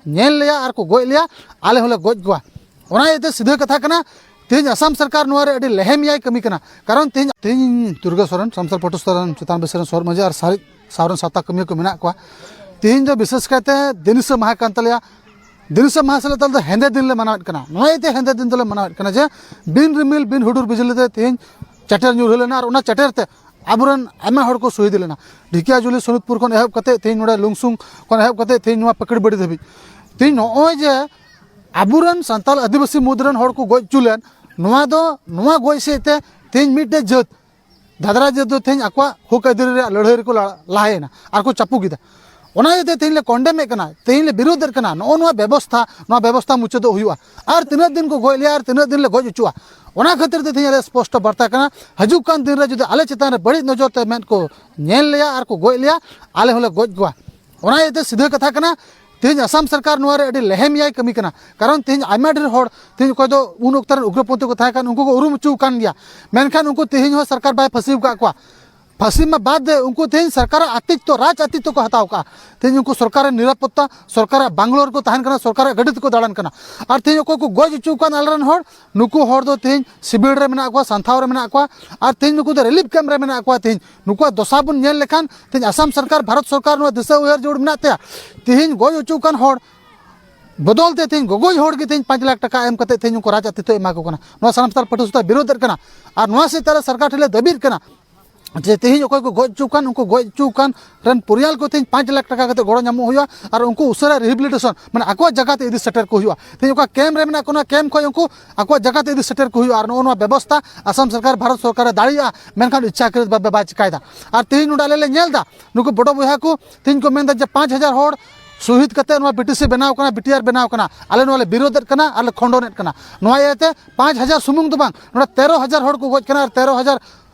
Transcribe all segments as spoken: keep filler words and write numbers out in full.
ᱧᱮᱞ ᱞᱮᱭᱟ ᱟᱨ ᱠᱚ ᱜᱚᱡ ᱞᱮᱭᱟ, ᱟᱞᱮ ᱦᱚᱸᱞᱮ ᱜᱚᱡ ᱠᱚᱣᱟ᱾ ᱚᱱᱟ ᱤᱭᱟᱹᱛᱮ ᱥᱤᱫᱷᱟᱹ ᱠᱟᱛᱷᱟ ᱠᱟᱱᱟ, ᱛᱮᱦᱮᱧ ᱟᱥᱟᱢ ᱥᱚᱨᱠᱟᱨ ᱱᱚᱣᱟ ᱨᱮ ᱟᱹᱰᱤ ᱞᱮᱦᱮᱢᱤᱭᱟᱭ ᱠᱟᱹᱢᱤ ᱠᱟᱱᱟ᱾ ᱠᱟᱨᱚᱱ ᱛᱮᱦᱮᱧ, ᱛᱮᱦᱮᱧ ᱫᱩᱨᱜᱟ ᱥᱚᱨᱮᱱ, ᱥᱟᱱᱛᱟᱲ ᱯᱟᱹᱴᱩᱥᱛᱷᱟ ᱨᱮᱱ ᱪᱮᱛᱟᱱ ᱵᱤᱥᱤ ᱨᱮᱱ ᱥᱚᱦᱚᱨ ᱢᱟᱹᱡᱷᱤ ᱟᱨ ᱥᱟᱨᱮᱡ ᱥᱟᱶ ᱨᱮᱱ ᱥᱟᱶᱛᱟ ᱠᱟᱹᱢᱤᱭᱟᱹ ᱠᱚ ᱢᱮᱱᱟᱜ ᱠᱚᱣᱟ᱾ ᱛᱮᱦᱮᱧ ᱫᱚ ᱵᱤᱥᱮᱥ ᱠᱟᱭᱛᱮ ᱫᱤᱱᱤᱥᱟᱹ ᱢᱟᱦᱟ ᱠᱟᱱ ᱛᱟᱞᱮᱭᱟ᱾ ᱫᱤᱱᱤᱥᱟᱹ ᱢᱟᱦᱟ ᱥᱮᱞᱮᱫ ᱫᱚ ᱦᱮᱸᱫᱮ ᱫᱤᱱ ᱞᱮ ᱢᱟᱱᱟᱣᱮᱫ ᱠᱟᱱᱟ᱾ ᱱᱚᱣᱟ ᱤᱭᱟᱹᱛᱮ ᱦᱮᱸᱫᱮ ᱫᱤᱱ ᱫᱚᱞᱮ ᱢᱟᱱᱟᱣᱮᱫ ᱠᱟᱱᱟ ᱡᱮ ᱵᱤᱱ ᱨᱤᱢᱤᱞ, ᱵᱤᱱ ᱦᱩᱰᱩᱨ ᱵᱤᱡᱽᱞᱤ ᱛᱮ ᱛᱮᱦᱮᱧ ᱪᱟᱴᱮᱨ ᱧᱩᱨ ᱦᱩᱭ ᱞᱮᱱᱟ ᱟᱨ ᱚᱱᱟ ᱪᱟᱴᱮᱨ ᱛᱮ ᱟᱵᱚᱨᱮᱱ ᱟᱭᱢᱟ ᱦᱚᱲ ᱠᱚ ᱥᱚᱦᱤᱫ ᱞᱮᱱᱟ᱾ ᱰᱷᱤᱠᱤᱭᱟᱡᱩᱞᱤ ᱥᱳᱱᱤᱛᱯᱩᱨ ᱠᱷᱚᱱ ᱮᱦᱚᱵ ᱠᱟᱛᱮ ᱛᱮᱦᱮᱧ ᱱᱚᱰᱮ ᱞᱩᱝᱥᱩᱝ ᱠᱷᱚᱱ ᱮᱦᱚᱵ ᱠᱟᱛᱮ ᱛᱮᱦᱮᱧ ᱱᱚᱣᱟ ᱯᱟᱠᱲᱤᱵᱟᱲᱤ ᱫᱷᱟᱹᱵᱤᱡ᱾ ᱛᱮᱦᱮᱧ ᱱᱚᱜᱼᱚᱭ ᱡᱮ ᱟᱵᱚᱨᱮᱱ ᱥᱟᱱᱛᱟᱲ ᱟᱹᱫᱤᱵᱟᱹᱥᱤ ᱢᱩᱫᱽ ᱨᱮᱱ ᱦᱚᱲ ᱠᱚ ᱜᱚᱡ ᱦᱚᱪᱚ ᱞᱮᱱ, ᱱᱚᱣᱟ ᱫᱚ, ᱱᱚᱣᱟ ᱜᱚᱡ ᱥᱮᱫ ᱛᱮ ᱛᱮᱦᱮᱧ ᱢᱤᱫᱴᱮᱡ ᱡᱟᱹᱛ ᱫᱟᱫᱽᱨᱟ ᱡᱟᱹᱛ ᱫᱚ ᱛᱮᱦᱮᱧ ᱟᱠᱚᱣᱟᱜ ᱦᱚᱠ ᱟᱹᱭᱫᱟᱹᱨᱤ ᱨᱮᱭᱟᱜ ᱞᱟᱹᱲᱦᱟᱹᱭ ᱨᱮᱠᱚ ᱞᱟ-, ᱞᱟᱦᱟᱭᱮᱱᱟ ᱟᱨ ᱠᱚ ᱪᱟᱯᱚ ᱠᱮᱫᱟ᱾ ᱚᱱᱟ ᱤᱭᱟᱹᱛᱮ ᱛᱮᱦᱮᱧ ᱞᱮ ᱠᱚᱱᱰᱮᱢᱮᱫ ᱠᱟᱱᱟ, ᱛᱮᱦᱮᱧ ᱞᱮ ᱵᱤᱨᱳᱫᱷᱮᱫ ᱠᱟᱱᱟ᱾ ᱱᱚᱜᱼᱚ ᱱᱚᱣᱟ ᱵᱮᱵᱚᱥᱛᱷᱟ, ᱱᱚᱣᱟ ᱵᱮᱵᱚᱥᱛᱷᱟ ᱢᱩᱪᱟᱹᱫᱚᱜ ᱦᱩᱭᱩᱜᱼᱟ᱾ ᱟᱨ ᱛᱤᱱᱟᱹᱜ ᱫᱤᱱ ᱠᱚ ᱜᱚᱡ ᱞᱮᱭᱟ ᱟᱨ ᱛᱤᱱᱟᱹᱜ ᱫᱤᱱ ᱞᱮ ᱜᱚᱡ ᱦᱚᱪᱚᱜᱼᱟ? ᱚᱱᱟ ᱠᱷᱟᱹᱛᱤᱨ ᱛᱮ ᱛᱮᱦᱮᱧ ᱟᱞᱮ ᱥᱯᱚᱥᱴᱚ ᱵᱟᱨᱛᱟ ᱠᱟᱱᱟ, ᱦᱤᱡᱩᱜ ᱠᱟᱱ ᱫᱤᱱ ᱨᱮ ᱡᱩᱫᱤ ᱟᱞᱮ ᱪᱮᱛᱟᱱ ᱨᱮ ᱵᱟᱹᱲᱤᱡ ᱱᱚᱡᱚᱨ ᱛᱮ ᱢᱮᱫ ᱠᱚ ᱧᱮᱞ ᱞᱮᱭᱟ ᱟᱨ ᱠᱚ ᱜᱚᱡ ᱞᱮᱭᱟ, ᱟᱞᱮ ᱦᱚᱸᱞᱮ ᱜᱚᱡ ᱠᱚᱣᱟ᱾ ᱚᱱᱟ ᱤᱭᱟᱹᱛᱮ ᱥᱤᱫᱷᱟᱹ ᱠᱟᱛᱷᱟ ᱠᱟᱱᱟ, ᱛᱮᱦᱮᱧ ᱟᱥᱟᱢ ᱥᱚᱨᱠᱟᱨ ᱱᱚᱣᱟ ᱨᱮ ᱟᱹᱰᱤ ᱞᱮᱦᱮᱢᱤᱭᱟᱭ ᱠᱟᱹᱢᱤ ᱠᱟᱱᱟ᱾ ᱠᱟᱨᱚᱱ ᱛᱮᱦᱮᱧ ᱟᱭᱢᱟ ᱰᱷᱮᱨ ᱦᱚᱲ, ᱛᱮᱦᱮᱧ ᱚᱠᱚᱭ ᱫᱚ ᱩᱱ ᱚᱠᱛᱚ ᱨᱮᱱ ᱩᱜᱽᱨᱚᱯᱚᱱᱛᱷᱤ ᱠᱚ ᱛᱟᱦᱮᱸ ᱠᱟᱱ, ᱩᱱᱠᱩ ᱠᱚ ᱩᱨᱩᱢ ᱦᱚᱪᱚ ᱟᱠᱟᱱ ᱜᱮᱭᱟ, ᱢᱮᱱᱠᱷᱟᱱ ᱩᱱᱠᱩ ᱛᱮᱦᱮᱧ ᱦᱚᱸ ᱥᱚᱨᱠᱟᱨ ᱵᱟᱭ ᱯᱷᱟᱹᱥᱤ ᱟᱠᱟᱫ ᱠᱚᱣᱟ᱾ ᱯᱷᱟᱹᱥᱤ ᱢᱟ ᱵᱟᱫ ᱫᱮ, ᱩᱱᱠᱩ ᱛᱮᱦᱮᱧ ᱥᱚᱨᱠᱟᱨᱟᱜ ᱟᱛᱤᱛᱛᱚ, ᱨᱟᱡᱽ ᱟᱛᱤᱛᱛᱚ ᱠᱚ ᱦᱟᱛᱟᱣ ᱠᱟᱜᱼᱟ᱾ ᱛᱮᱦᱮᱧ ᱩᱱᱠᱩ ᱥᱚᱨᱠᱟᱨᱟᱜ ᱱᱤᱨᱟᱯᱚᱛᱛᱟ, ᱥᱚᱨᱠᱟᱨᱟᱜ ᱵᱟᱝᱞᱳ ᱨᱮᱠᱚ ᱛᱟᱦᱮᱱ ᱠᱟᱱᱟ, ᱥᱚᱨᱠᱟᱨᱟᱜ ᱜᱟᱹᱰᱤ ᱛᱮᱠᱚ ᱫᱟᱬᱟᱱ ᱠᱟᱱᱟ᱾ ᱟᱨ ᱛᱮᱦᱮᱧ ᱚᱠᱚᱭ ᱠᱚ ᱜᱚᱡ ᱦᱚᱪᱚ ᱟᱠᱟᱱ ᱟᱞᱮᱨᱮᱱ ᱦᱚᱲ, ᱱᱩᱠᱩ ᱦᱚᱲ ᱫᱚ ᱛᱮᱦᱮᱧ ᱥᱤᱵᱤᱞ ᱨᱮ ᱢᱮᱱᱟᱜ ᱠᱚᱣᱟ, ᱥᱟᱱᱛᱷᱟᱣ ᱨᱮ ᱢᱮᱱᱟᱜ ᱠᱚᱣᱟ, ᱟᱨ ᱛᱮᱦᱮᱧ ᱱᱩᱠᱩ ᱫᱚ ᱨᱤᱞᱤᱯ ᱠᱮᱢᱯ ᱨᱮ ᱢᱮᱱᱟᱜ ᱠᱚᱣᱟ᱾ ᱛᱮᱦᱮᱧ ᱱᱩᱠᱩᱣᱟᱜ ᱫᱚᱥᱟ ᱵᱚᱱ ᱧᱮᱞ ᱞᱮᱠᱷᱟᱱ, ᱛᱮᱦᱮᱧ ᱟᱥᱟᱢ ᱥᱚᱨᱠᱟᱨ, ᱵᱷᱟᱨᱚᱛ ᱥᱚᱨᱠᱟᱨ ᱱᱚᱣᱟ ᱫᱤᱥᱟᱹ ᱩᱭᱦᱟᱹᱨ ᱡᱟᱹᱨᱩᱲ ᱢᱮᱱᱟᱜ ᱛᱟᱭᱟ᱾ ᱛᱮᱦᱮᱧ ᱜᱚᱡ ᱦᱚᱪᱚ ᱟᱠᱟᱱ ᱦᱚᱲ ᱵᱚᱫᱚᱞ ᱛᱮ ᱛᱮᱦᱮᱧ ᱜᱚᱜᱚᱡ ᱦᱚᱲ ᱜᱮ ᱛᱮᱦᱮᱧ ᱯᱟᱸᱪ ᱞᱟᱠᱷ ᱴᱟᱠᱟ ᱮᱢ ᱠᱟᱛᱮ ᱛᱮᱦᱮᱧ ᱩᱱᱠᱩ ᱨᱟᱡᱽ ᱟᱹᱛᱤᱛᱚ ᱮᱢᱟ ᱠᱚ ᱠᱟᱱᱟ᱾ ᱱᱚᱣᱟ ᱥᱟᱱᱟᱢ ᱥᱟᱱᱛᱟᱲ ᱯᱟᱹᱴᱷᱩᱣᱟᱹ ᱥᱟᱶᱛᱟ ᱵᱤᱨᱳᱫᱷ ᱮᱫ ᱠᱟᱱᱟ᱾ ᱟᱨ ᱱᱚᱣᱟ ᱥᱮᱫ ᱛᱮ ᱟᱞᱮ ᱥᱚᱨᱠᱟᱨ ᱴᱷᱮᱱ ᱞᱮ ᱫᱟᱹᱵᱤᱭᱮᱫ ᱠᱟᱱᱟ ᱡᱮ ᱛᱮᱦᱮᱧ ᱚᱠᱚᱭ ᱠᱚ ᱜᱚᱡ ᱦᱚᱪᱚ ᱠᱟᱱ, ᱩᱱᱠᱩ ᱜᱚᱡ ᱦᱚᱪᱚ ᱠᱟᱱ ᱨᱮᱱ ᱯᱚᱨᱤᱭᱟᱞ ᱠᱚ ᱛᱮᱦᱮᱧ ᱯᱟᱸᱪ ᱞᱟᱠᱷ ᱴᱟᱠᱟ ᱠᱟᱛᱮ ᱜᱚᱲᱚ ᱧᱟᱢᱚᱜ ᱦᱩᱭᱩᱜᱼᱟ᱾ ᱟᱨ ᱩᱱᱠᱩ ᱩᱥᱟᱹᱨᱟ ᱨᱤᱦᱮᱵᱤᱞᱤᱴᱮᱥᱚᱱ, ᱢᱟᱱᱮ ᱟᱠᱚᱣᱟᱜ ᱡᱟᱭᱜᱟ ᱛᱮ ᱤᱫᱤ ᱥᱮᱴᱮᱨ ᱠᱚ ᱦᱩᱭᱩᱜᱼᱟ᱾ ᱛᱮᱦᱮᱧ ᱚᱠᱟ ᱠᱮᱢᱯ ᱨᱮ ᱢᱮᱱᱟᱜ ᱠᱚ, ᱚᱱᱟ ᱠᱮᱢᱯ ᱠᱷᱚᱱ ᱩᱱᱠᱩ ᱟᱠᱚᱣᱟᱜ ᱡᱟᱭᱜᱟ ᱛᱮ ᱤᱫᱤ ᱥᱮᱴᱮᱨ ᱠᱚ ᱦᱩᱭᱩᱜᱼᱟ᱾ ᱟᱨ ᱱᱚᱜᱼᱚ ᱱᱚᱣᱟ ᱵᱮᱵᱚᱥᱛᱷᱟ ᱟᱥᱟᱢ ᱥᱚᱨᱠᱟᱨ, ᱵᱷᱟᱨᱚᱛ ᱥᱚᱨᱠᱟᱨᱮ ᱫᱟᱲᱮᱭᱟᱜᱼᱟ, ᱢᱮᱱᱠᱷᱟᱱ ᱤᱪᱪᱷᱟᱠᱨᱤᱛ ᱵᱷᱟᱵᱮ ᱵᱟᱭ ᱪᱤᱠᱟᱭᱮᱫᱟ᱾ ᱟᱨ ᱛᱮᱦᱮᱧ ᱱᱚᱰᱮ ᱟᱞᱮ ᱞᱮ ᱧᱮᱞ ᱮᱫᱟ, ᱱᱩᱠᱩ ᱵᱚᱰᱚ ᱵᱚᱭᱦᱟ ᱠᱚ ᱛᱮᱦᱮᱧ ᱠᱚ ᱢᱮᱱᱫᱟ ᱡᱮ ᱯᱟᱸᱪ ᱦᱟᱡᱟᱨ ᱦᱚᱲ ᱥᱚᱦᱤᱫ ᱠᱟᱛᱮ ᱱᱚᱣᱟ ᱵᱤᱴᱤᱥᱤ ᱵᱮᱱᱟᱣ ᱠᱟᱱᱟ, ᱵᱤᱴᱤᱟᱨ ᱵᱮᱱᱟᱣ ᱠᱟᱱᱟ, ᱟᱞᱮ ᱱᱚᱣᱟ ᱞᱮ ᱵᱤᱨᱳᱫᱷ ᱮᱫ ᱠᱟᱱᱟ ᱟᱨ ᱞᱮ ᱠᱷᱚᱸᱰᱚᱱ ᱮᱫ ᱠᱟᱱᱟ᱾ ᱱᱚᱣᱟ ᱤᱭᱟᱹᱛᱮ ᱯᱟᱸᱪ ᱦᱟᱡᱟᱨ ᱥᱩᱢᱩᱝ ᱫᱚ ᱵᱟᱝ, ᱱᱚᱰᱮ ᱛᱮᱨᱚ ᱦᱟᱡᱟᱨ ᱦᱚᱲ ᱠᱚ ᱜᱚᱡ ᱠᱟᱱᱟ ᱟᱨ ᱛᱮᱨᱚ ᱦᱟᱡᱟᱨ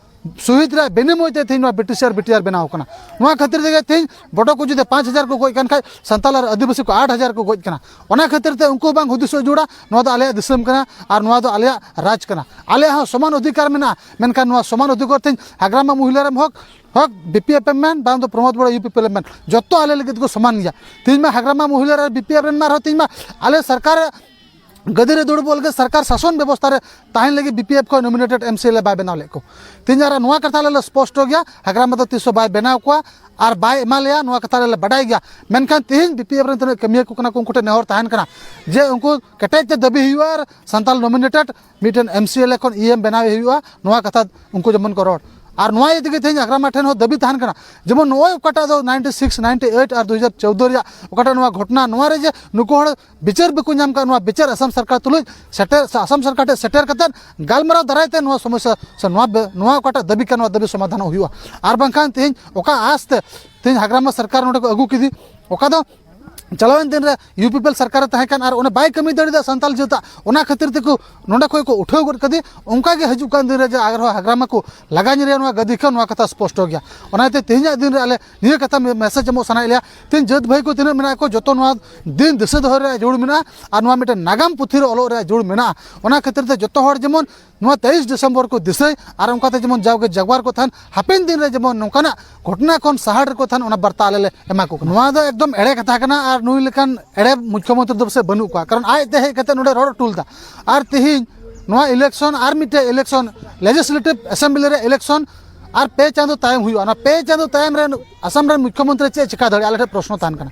ᱥᱚᱦᱤᱫ ᱨᱮᱭᱟᱜ ᱵᱤᱱᱤᱢᱚᱭ ᱛᱮ ᱛᱮᱦᱮᱧ ᱱᱚᱣᱟ ᱵᱤᱴᱤᱥᱤ ᱟᱨ ᱵᱤᱴᱤᱟᱨ ᱵᱮᱱᱟᱣ ᱠᱟᱱᱟ᱾ ᱱᱚᱣᱟ ᱠᱷᱟᱹᱛᱤᱨ ᱛᱮᱜᱮ ᱛᱮᱦᱮᱧ ᱵᱚᱰᱚ ᱠᱚ ᱡᱩᱫᱤ ᱯᱟᱸᱪ ᱦᱟᱡᱟᱨ ᱠᱚ ᱜᱚᱡ ᱠᱟᱱ ᱠᱷᱟᱡ, ᱥᱟᱱᱛᱟᱲ ᱟᱨ ᱟᱹᱫᱤᱵᱟᱹᱥᱤ ᱠᱚ ᱟᱴ ᱦᱟᱡᱟᱨ ᱠᱚ ᱜᱚᱡ ᱠᱟᱱᱟ᱾ ᱚᱱᱟ ᱠᱷᱟᱹᱛᱤᱨ ᱛᱮ ᱩᱱᱠᱩ ᱵᱟᱝ ᱦᱩᱫᱤᱥᱚᱜ ᱡᱩᱲᱟ, ᱱᱚᱣᱟ ᱫᱚ ᱟᱞᱮᱭᱟᱜ ᱫᱤᱥᱚᱢ ᱠᱟᱱᱟ ᱟᱨ ᱱᱚᱣᱟ ᱫᱚ ᱟᱞᱮᱭᱟᱜ ᱨᱟᱡᱽ ᱠᱟᱱᱟ, ᱟᱞᱮᱭᱟᱜ ᱦᱚᱸ ᱥᱚᱢᱟᱱ ᱚᱫᱷᱤᱠᱟᱨ ᱢᱮᱱᱟᱜᱼᱟ᱾ ᱢᱮᱱᱠᱷᱟᱱ ᱱᱚᱣᱟ ᱥᱚᱢᱟᱱ ᱚᱫᱷᱤᱠᱟᱨ ᱛᱮᱦᱮᱧ ᱦᱟᱜᱨᱟᱢᱟ ᱢᱚᱦᱤᱞᱟᱨᱮᱢ ᱦᱚᱠ, ᱦᱳᱠ ᱵᱤᱯᱤᱮᱯᱷ ᱮᱢ ᱢᱮᱱ, ᱵᱟᱝ ᱫᱚ ᱯᱨᱚᱢᱳᱫ ᱵᱚᱲᱟ ᱭᱩᱯᱤᱯᱤᱮᱞ ᱮᱢ ᱢᱮᱱ, ᱡᱚᱛᱚ ᱟᱞᱮ ᱞᱟᱹᱜᱤᱫ ᱠᱚ ᱥᱚᱢᱟᱱ ᱜᱮᱭᱟ᱾ ᱛᱮᱦᱮᱧ ᱢᱟ ᱦᱟᱜᱽᱨᱟᱢᱟ ᱢᱚᱦᱤᱞᱟ ᱟᱨ ᱵᱤᱯᱤᱮᱯᱷ ᱨᱮᱱ ᱢᱟ ᱟᱨᱦᱚᱸ ᱛᱮᱦᱮᱧ ᱢᱟ ᱟᱞᱮ ᱥᱚᱨᱠᱟᱨ ᱜᱟᱹᱫᱤ ᱨᱮ ᱫᱩᱲᱩᱵᱚᱜ ᱞᱟᱹᱜᱤᱫ ᱥᱚᱨᱠᱟᱨ ᱥᱟᱥᱚᱱ ᱵᱮᱵᱚᱥᱛᱷᱟ ᱨᱮ ᱛᱟᱦᱮᱱ ᱞᱟᱹᱜᱤᱫ ᱵᱤᱯᱤᱮᱯᱷ ᱠᱷᱚᱱ ᱱᱚᱢᱤᱱᱮᱴᱮᱰ ᱮᱢᱥᱤᱮᱞ ᱮ ᱵᱟᱭ ᱵᱮᱱᱟᱣ ᱞᱮᱫ ᱠᱚ᱾ ᱛᱮᱦᱮᱧ ᱟᱨ ᱱᱚᱣᱟ ᱠᱟᱛᱷᱟ ᱟᱞᱮ ᱞᱮ ᱥᱯᱚᱥᱴᱚ ᱜᱮᱭᱟ, ᱦᱟᱜᱽᱨᱟᱢᱟ ᱫᱚ ᱛᱤᱥ ᱦᱚᱸ ᱵᱟᱭ ᱵᱮᱱᱟᱣ ᱠᱚᱣᱟ ᱟᱨ ᱵᱟᱭ ᱮᱢᱟ ᱞᱮᱭᱟ, ᱱᱚᱣᱟ ᱠᱟᱛᱷᱟ ᱟᱞᱮ ᱞᱮ ᱵᱟᱰᱟᱭ ᱜᱮᱭᱟ᱾ ᱢᱮᱱᱠᱷᱟᱱ ᱛᱮᱦᱮᱧ ᱵᱤᱯᱤᱮᱯᱷ ᱨᱮᱱ ᱛᱤᱱᱟᱹᱜ ᱠᱟᱹᱢᱤᱭᱟᱹ ᱠᱚ ᱠᱟᱱᱟ ᱠᱚ, ᱩᱱᱠᱩ ᱴᱷᱮᱱ ᱱᱮᱦᱚᱨ ᱛᱟᱦᱮᱱ ᱠᱟᱱᱟ ᱡᱮ ᱩᱱᱠᱩ ᱠᱮᱴᱮᱡ ᱛᱮ ᱫᱟᱹᱵᱤ ᱦᱩᱭᱩᱜᱼᱟ ᱟᱨ ᱥᱟᱱᱛᱟᱲ ᱱᱚᱢᱤᱱᱮᱴᱮᱰ ᱢᱤᱫᱴᱮᱱ ᱮᱢᱥᱤᱮᱞ ᱮ ᱠᱷᱚᱱ ᱤ ᱮᱢ ᱵᱮᱱᱟᱣ ᱦᱩᱭᱩᱜᱼᱟ, ᱱᱚᱣᱟ ᱠᱟᱛᱷᱟ ᱩᱱᱠᱩ ᱡᱮᱢᱚᱱ ᱠᱚ ᱨᱚᱲ᱾ ᱟᱨ ᱱᱚᱣᱟ ᱤᱫᱤ ᱛᱮᱜᱮ ᱛᱮᱦᱮᱧ ᱦᱟᱜᱽᱨᱟᱢᱟ ᱴᱷᱮᱱ ᱦᱚᱸ ᱫᱟᱹᱵᱤ ᱛᱟᱦᱮᱱ ᱠᱟᱱᱟ, ᱡᱮᱢᱚᱱ ᱱᱚᱜᱼᱚᱭ ᱚᱠᱟᱴᱟᱜ ᱫᱚ ᱱᱟᱭᱤᱱᱴᱤ ᱥᱤᱠᱥ, ᱱᱟᱭᱤᱱᱴᱤ ᱮᱭᱤᱴ ᱟᱨ ᱫᱩ ᱦᱟᱡᱟᱨ ᱪᱳᱣᱫᱚ ᱨᱮᱭᱟᱜ ᱚᱠᱟᱴᱟᱜ ᱱᱚᱣᱟ ᱜᱷᱚᱴᱚᱱᱟ, ᱱᱚᱣᱟ ᱨᱮ ᱡᱮ ᱱᱩᱠᱩ ᱦᱚᱲ ᱵᱤᱪᱟᱹᱨ ᱵᱟᱠᱚ ᱧᱟᱢ ᱠᱟᱜ, ᱱᱚᱣᱟ ᱵᱤᱪᱟᱹᱨ ᱟᱥᱟᱢ ᱥᱚᱨᱠᱟᱨ ᱛᱩᱞᱩᱡ ᱥᱮᱴᱮᱨ, ᱥᱮ ᱟᱥᱟᱢ ᱥᱚᱨᱠᱟᱨ ᱴᱷᱮᱱ ᱥᱮᱴᱮᱨ ᱠᱟᱛᱮᱫ ᱜᱟᱞᱢᱟᱨᱟᱣ ᱫᱟᱨᱟᱭ ᱛᱮ ᱱᱚᱣᱟ ᱥᱚᱢᱚᱥᱥᱟ ᱥᱮ ᱱᱚᱣᱟ ᱵᱮ-, ᱱᱚᱣᱟ ᱚᱠᱟᱴᱟᱜ ᱫᱟᱹᱵᱤ ᱠᱟᱱᱟ, ᱱᱚᱣᱟ ᱫᱟᱹᱵᱤ ᱥᱚᱢᱟᱫᱷᱟᱱᱚᱜ ᱦᱩᱭᱩᱜᱼᱟ᱾ ᱟᱨ ᱵᱟᱝᱠᱷᱟᱱ ᱛᱮᱦᱮᱧ ᱚᱠᱟ ᱟᱥ ᱛᱮ ᱛᱮᱦᱮᱧ ᱦᱟᱜᱽᱨᱟᱢᱟ ᱥᱚᱨᱠᱟᱨ ᱱᱚᱰᱮ ᱠᱚ ᱟᱹᱜᱩ ᱠᱮᱫᱮ, ᱚᱠᱟ ᱫᱚ ᱪᱟᱞᱟᱣᱮᱱ ᱫᱤᱱ ᱨᱮ ᱭᱩᱯᱤᱯᱤᱮᱞ ᱥᱚᱨᱠᱟᱨ ᱨᱮ ᱛᱟᱦᱮᱸ ᱠᱟᱱ ᱟᱨ ᱚᱱᱟ ᱵᱟᱭ ᱠᱟᱹᱢᱤ ᱫᱟᱲᱮᱭᱟᱫᱟ ᱥᱟᱱᱛᱟᱲ ᱡᱟᱹᱛᱟᱜ, ᱚᱱᱟ ᱠᱷᱟᱹᱛᱤᱨ ᱛᱮᱠᱚ ᱱᱚᱰᱮ ᱠᱷᱚᱱ ᱠᱚ ᱩᱴᱷᱟᱹᱣ ᱜᱚᱫ ᱠᱟᱫᱮ᱾ ᱚᱱᱠᱟ ᱜᱮ ᱦᱤᱡᱩᱜ ᱠᱟᱱ ᱫᱤᱱ ᱨᱮ ᱡᱮ ᱟᱨᱦᱚᱸ ᱦᱟᱜᱽᱨᱟᱢᱟ ᱠᱚ ᱞᱟᱜᱟ ᱧᱤᱨᱮᱭᱟ ᱱᱚᱣᱟ ᱜᱟᱹᱫᱤ ᱠᱷᱚᱱ, ᱱᱚᱣᱟ ᱠᱟᱛᱷᱟ ᱥᱯᱚᱥᱴᱚ ᱜᱮᱭᱟ᱾ ᱚᱱᱟᱛᱮ ᱛᱮᱦᱮᱧᱟᱜ ᱫᱤᱱ ᱨᱮ ᱟᱞᱮ ᱱᱤᱭᱟᱹ ᱠᱟᱛᱷᱟ ᱢᱮ-, ᱢᱮᱥᱮᱡᱽ ᱮᱢᱚᱜ ᱥᱟᱱᱟᱭᱮᱫ ᱞᱮᱭᱟ, ᱛᱮᱦᱮᱧ ᱡᱟᱹᱛ ᱵᱷᱟᱹᱭ ᱠᱚ ᱛᱤᱱᱟᱹᱜ ᱢᱮᱱᱟᱜ ᱠᱚ, ᱡᱚᱛᱚ ᱱᱚᱣᱟ ᱫᱤᱱ ᱫᱤᱥᱟᱹ ᱫᱚᱦᱚ ᱨᱮᱭᱟᱜ ᱡᱟᱹᱨᱩᱲ ᱢᱮᱱᱟᱜᱼᱟ ᱟᱨ ᱱᱚᱣᱟ ᱢᱤᱫᱴᱮᱱ ᱱᱟᱜᱟᱢ ᱯᱩᱛᱷᱤ ᱨᱮ ᱚᱞᱚᱜ ᱨᱮᱭᱟᱜ ᱡᱟᱹᱨᱩᱲ ᱢᱮᱱᱟᱜᱼᱟ᱾ ᱚᱱᱟ ᱠᱷᱟᱹᱛᱤᱨ ᱛᱮ ᱡᱚᱛᱚ ᱦᱚᱲ ᱡᱮᱢᱚᱱ ᱱᱚᱣᱟ ᱛᱮᱭᱤᱥ ᱰᱤᱥᱮᱢᱵᱚᱨ ᱠᱚ ᱫᱤᱥᱟᱹᱭ ᱟᱨ ᱚᱱᱠᱟᱛᱮ ᱡᱮᱢᱚᱱ ᱡᱟᱣᱜᱮ ᱡᱟᱜᱣᱟᱨ ᱠᱚ ᱛᱟᱦᱮᱱ, ᱦᱟᱯᱮᱱ ᱫᱤᱱ ᱨᱮ ᱡᱮᱢᱚᱱ ᱱᱚᱝᱠᱟᱱᱟᱜ ᱜᱷᱚᱴᱚᱱᱟ ᱠᱷᱚᱱ ᱥᱟᱦᱟᱲ ᱨᱮᱠᱚ ᱛᱟᱦᱮᱱ, ᱚᱱᱟ ᱵᱟᱨᱛᱟ ᱟᱞᱮ ᱞᱮ ᱮᱢᱟ ᱠᱚ ᱠᱟᱱᱟ᱾ ᱱᱚᱣᱟ ᱫᱚ ᱮᱠᱫᱚᱢ ᱮᱲᱮ ᱠᱟᱛᱷᱟ ᱠᱟᱱᱟ ᱟᱨ ᱱᱩᱭ ᱞᱮᱠᱟᱱ ᱮᱲᱮ ᱢᱩᱠᱷᱭᱚᱢᱚᱱᱛᱨᱤ ᱫᱚ ᱯᱟᱥᱮᱡ ᱵᱟᱹᱱᱩᱜ ᱠᱚᱣᱟ, ᱠᱟᱨᱚᱱ ᱟᱡ ᱛᱮ ᱦᱮᱡ ᱠᱟᱛᱮ ᱱᱚᱰᱮ ᱨᱚᱲ ᱦᱚᱴᱚ ᱞᱮᱫᱟ᱾ ᱟᱨ ᱛᱮᱦᱮᱧ ᱱᱚᱣᱟ ᱤᱞᱮᱠᱥᱚᱱ ᱟᱨ ᱢᱤᱫᱴᱮᱡ ᱤᱞᱮᱠᱥᱚᱱ, ᱞᱮᱡᱤᱥᱞᱮᱴᱤᱵᱷ ᱮᱥᱮᱢᱵᱞᱤ ᱨᱮ ᱤᱞᱮᱠᱥᱚᱱ ᱟᱨ ᱯᱮ ᱪᱟᱸᱫᱚ ᱛᱟᱭᱚᱢ ᱦᱩᱭᱩᱜᱼᱟ᱾ ᱚᱱᱟ ᱯᱮ ᱪᱟᱸᱫᱚ ᱛᱟᱭᱚᱢ ᱨᱮ ᱟᱥᱟᱢ ᱨᱮᱱ ᱢᱩᱠᱷᱭᱚᱢᱚᱱᱛᱨᱤ ᱪᱮᱫ ᱮ ᱪᱤᱠᱟ ᱫᱟᱲᱮᱭᱟᱜᱼᱟ, ᱟᱞᱮ ᱴᱷᱮᱱ ᱯᱨᱚᱥᱱᱚ ᱛᱟᱦᱮᱱ ᱠᱟᱱᱟ᱾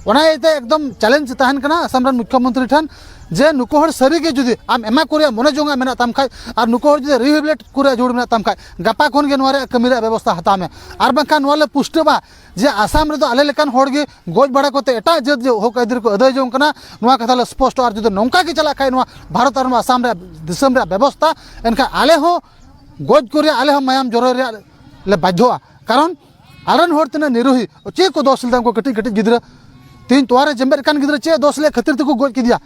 ᱚᱱᱟ ᱤᱭᱟᱹᱛᱮ ᱮᱠᱫᱚᱢ ᱪᱮᱞᱮᱧᱡᱽ ᱛᱟᱦᱮᱱ ᱠᱟᱱᱟ ᱟᱥᱟᱢ ᱨᱮᱱ ᱢᱩᱠᱷᱭᱚᱢᱚᱱᱛᱨᱤ ᱴᱷᱮᱱ, ᱡᱮ ᱱᱩᱠᱩ ᱦᱚᱲ ᱥᱟᱹᱨᱤ ᱜᱮ ᱡᱩᱫᱤ ᱟᱢ ᱮᱢᱟ ᱠᱚ ᱨᱮᱭᱟᱜ ᱢᱚᱱᱮ ᱡᱚᱝᱟᱜ ᱢᱮᱱᱟᱜ ᱛᱟᱢ ᱠᱷᱟᱡ ᱟᱨ ᱱᱩᱠᱩ ᱦᱚᱲ ᱡᱩᱫᱤ ᱨᱤᱦᱮᱵᱤᱞᱤᱴᱮᱴ ᱠᱚ ᱨᱮᱭᱟᱜ ᱡᱟᱹᱨᱩᱲ ᱢᱮᱱᱟᱜ ᱛᱟᱢ ᱠᱷᱟᱡ, ᱜᱟᱯᱟ ᱠᱷᱚᱱ ᱜᱮ ᱱᱚᱣᱟ ᱨᱮᱭᱟᱜ ᱠᱟᱹᱢᱤ ᱨᱮᱭᱟᱜ ᱵᱮᱵᱚᱥᱛᱷᱟ ᱦᱟᱛᱟᱣ ᱢᱮ᱾ ᱟᱨ ᱵᱟᱝᱠᱷᱟᱱ ᱱᱚᱣᱟ ᱞᱮ ᱯᱩᱥᱴᱟᱹᱣᱟ ᱡᱮ ᱟᱥᱟᱢ ᱨᱮᱫᱚ ᱟᱞᱮ ᱞᱮᱠᱟᱱ ᱦᱚᱲ ᱜᱮ ᱜᱚᱡ ᱵᱟᱲᱟ ᱠᱟᱛᱮ ᱮᱴᱟᱜ ᱡᱟᱹᱛ ᱡᱮ ᱦᱚᱠ ᱟᱹᱭᱫᱟᱹᱨᱤ ᱠᱚ ᱟᱹᱫᱟᱹᱭ ᱡᱚᱝ ᱠᱟᱱᱟ, ᱱᱚᱣᱟ ᱠᱟᱛᱷᱟ ᱞᱮ ᱥᱯᱚᱥᱴᱚ᱾ ᱟᱨ ᱡᱩᱫᱤ ᱱᱚᱝᱠᱟ ᱜᱮ ᱪᱟᱞᱟᱜ ᱠᱷᱟᱡ ᱱᱚᱣᱟ ᱵᱷᱟᱨᱚᱛ ᱟᱨ ᱱᱚᱣᱟ ᱟᱥᱟᱢ ᱨᱮᱭᱟᱜ ᱫᱤᱥᱚᱢ ᱨᱮᱭᱟᱜ ᱵᱮᱵᱚᱥᱛᱷᱟ, ᱮᱱᱠᱷᱟᱱ ᱟᱞᱮ ᱦᱚᱸ ᱜᱚᱡ ᱠᱚ ᱨᱮᱭᱟᱜ, ᱟᱞᱮ ᱦᱚᱸ ᱢᱟᱭᱟᱢ ᱡᱚᱨᱚ ᱨᱮᱭᱟᱜ ᱞᱮ ᱵᱟᱫᱽᱫᱷᱚᱜᱼᱟ᱾ ᱠᱟᱨᱚᱱ ᱟᱞᱮᱨᱮᱱ ᱦᱚᱲ ᱛᱤᱱᱟᱹᱜ ᱱᱤᱨᱳᱦᱤ, ᱪᱮᱫ ᱠᱚ ᱫᱚᱥ ᱞᱮᱫᱟ ᱩᱱᱠᱩ ᱠᱟᱹᱴᱤᱡ ᱠᱟᱹᱴᱤᱡ ᱜᱤᱫᱽᱨᱟᱹ? ᱛᱮᱦᱮᱧ ᱛᱚᱣᱟ ᱨᱮ ᱡᱮᱢᱵᱮᱫ ᱠᱟᱱ ᱜᱤᱫᱽᱨᱟᱹ ᱪᱮᱫ ᱫᱚᱥ ᱞᱮᱫ ᱠᱷᱟᱹᱛᱤᱨ ᱛᱮᱠᱚ ᱜᱚᱡ ᱠᱮᱫᱮᱭᱟ?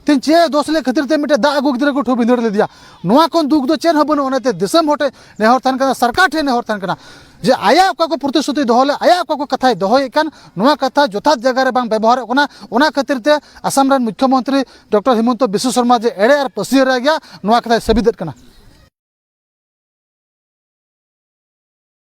ᱛᱮᱦᱮᱧ ᱪᱮᱫ ᱫᱚᱥ ᱞᱮᱫ ᱠᱷᱟᱹᱛᱤᱨ ᱛᱮ ᱢᱤᱫᱴᱮᱡ ᱫᱟᱜ ᱟᱹᱜᱩ ᱜᱤᱫᱽᱨᱟᱹ ᱠᱚ ᱴᱷᱩ ᱵᱷᱤᱸᱫᱟᱹᱲ ᱞᱮᱫᱮᱭᱟ? ᱱᱚᱣᱟ ᱠᱷᱚᱱ ᱫᱩᱠ ᱫᱚ ᱪᱮᱫ ᱦᱚᱸ ᱵᱟᱹᱱᱩᱜᱼᱟ᱾ ᱚᱱᱟᱛᱮ ᱫᱤᱥᱚᱢ ᱦᱚᱲ ᱴᱷᱮᱱ ᱱᱮᱦᱚᱨ ᱛᱟᱦᱮᱱ ᱠᱟᱱᱟ, ᱥᱚᱨᱠᱟᱨ ᱴᱷᱮᱱ ᱱᱮᱦᱚᱨ ᱛᱟᱦᱮᱱ ᱠᱟᱱᱟ, ᱡᱮ ᱟᱭᱟᱜ ᱚᱠᱟ ᱠᱚ ᱯᱨᱚᱛᱤᱥᱨᱩᱛᱤ ᱫᱚᱦᱚ ᱞᱮᱫ, ᱟᱭᱟᱜ ᱚᱠᱟ ᱠᱚ ᱠᱟᱛᱷᱟᱭ ᱫᱚᱦᱚᱭᱮᱫ ᱠᱟᱱ, ᱱᱚᱣᱟ ᱠᱟᱛᱷᱟ ᱡᱚᱛᱷᱟᱛ ᱡᱟᱭᱜᱟ ᱨᱮ ᱵᱟᱝ ᱵᱮᱵᱚᱦᱟᱨᱚᱜ ᱠᱟᱱᱟ᱾ ᱚᱱᱟ ᱠᱷᱟᱹᱛᱤᱨ ᱛᱮ ᱟᱥᱟᱢ ᱨᱮᱱ ᱢᱩᱠᱷᱭᱚᱢᱚᱱᱛᱨᱤ ᱰᱚᱠᱴᱚᱨ ᱦᱤᱢᱚᱱᱛᱚ ᱵᱤᱥᱣᱚ ᱥᱚᱨᱢᱟ ᱡᱮ ᱮᱲᱮ ᱟᱨ ᱯᱟᱹᱥᱤᱭᱟᱹ ᱨᱟᱭ ᱜᱮᱭᱟ, ᱱᱚᱣᱟ ᱠᱟᱛᱷᱟᱭ ᱥᱟᱹᱵᱤᱫᱮᱫ ᱠᱟᱱᱟ᱾